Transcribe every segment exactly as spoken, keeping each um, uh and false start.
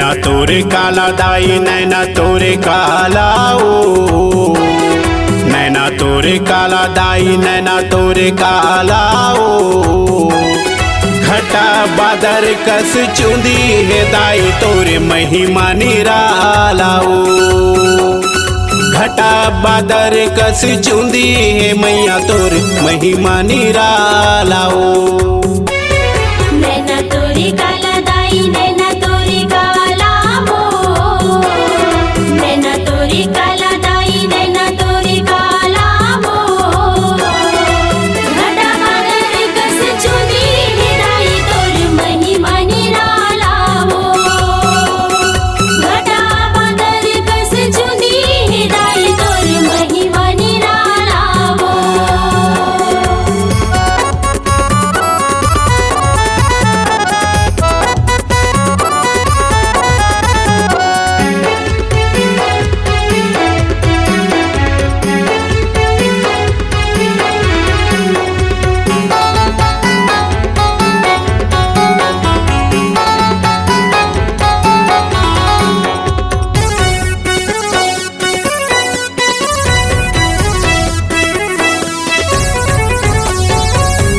नैना तोरे काला दाई, नैना तोरे काला ओ, नैना तोरे काला दाई, नैना तोरे काला ओ। घटा बादर कस चुंदी हे दाई, तोरे महिमा निराला ओ। घटा बादर कस चुंदी हे मैया, तोरे महिमा निराला ओ। नैना तोरे काला दाई, नैना तोरे काला ओ। नैना तोरे काला दाई, नैना तोरे काला ओ। घटा बादर कस चुंदी हे दाई, तोर महिमा निराला ओ। घटा बादर कस चुंदी हे दाई, तोर महिमा निराला ओ।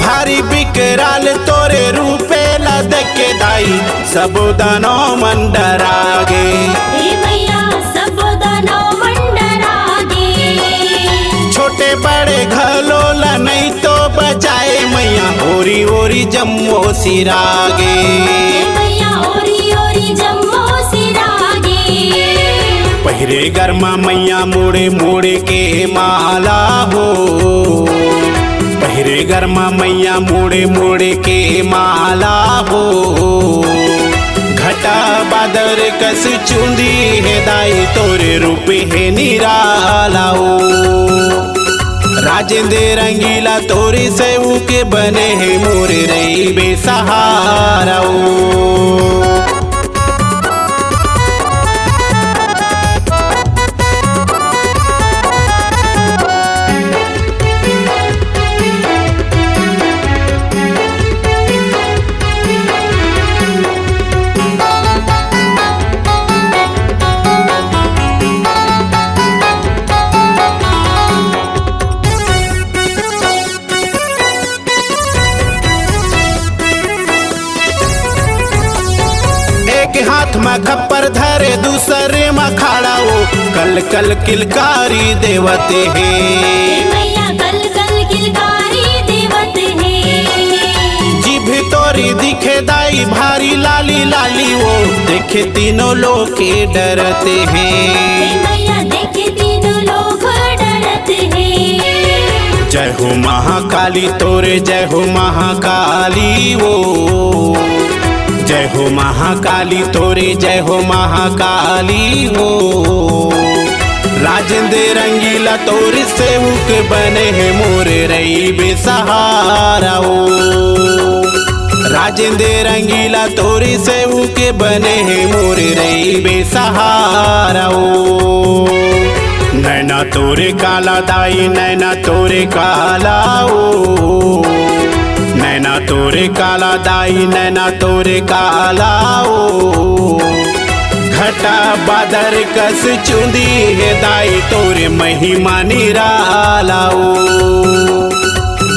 भारी विकराल तोरे रूपे ला देख के दाई, सबो दानव मन डरा गे। हे मैया, सबो दानव मन डरा गे। छोटे बड़े घलो ला नहीं तो बचाए मैया, ओरी ओरी जम्मो सिरा गे। हे मैया, ओरी ओरी जम्मो सिरा गे। पहिरे गरमा मैया मुड़े मुड़े के माला हो, पहिरे गरमा मैया मुड़े मुड़े के माला हो। घटा बादर कस चुंदी हे दाई, तोरे रूप हे निराला ओ। राजेंद्र रंगीला तोरे सेवक बने हे, मोरे रहिबे सहारा ओ। एक हाथ म खप्पर धरे, दूसरे म खाड़ा ओ, कल कल किलकारी देवत हे। हे मैया, कल कल किलकारी देवत हे। जीभ तोरी दिखे दाई, भारी लाली लाली ओ, देखे तीनों लोग के डरत हे। हे मैया, देखे तीनों लोग डरत हे। जय हो महाकाली तोरे, जय हो महाकाली ओ। जय हो महाकाली तोरे, जय हो महाकाली ओ। राजेंद्र रंगीला तोरे सेवक बने हे, मोरे रहिबे सहारा ओ। राजेंद्र रंगीला तोरे सेवक बने हे, मोरे रहिबे सहारा ओ। नैना तोरे काला दाई, नैना तोरे काला ओ। नैना तोरे काला दाई, नैना तोरे काला ओ। घटा बादर कस चुंदी हे दाई, तोरे महिमा निराला ओ।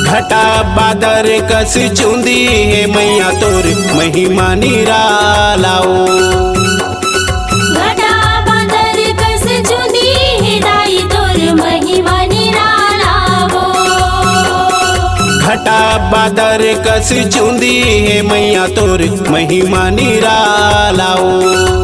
घटा बादर कस चुंदी हे मैया, तोरे महिमा निराला ओ। घटा बादर कस चुंदी हे दाई, तोर महिमा निराला ओ। घटा बादर कस चुंदी हे मैया, तोर महिमा निराला ओ।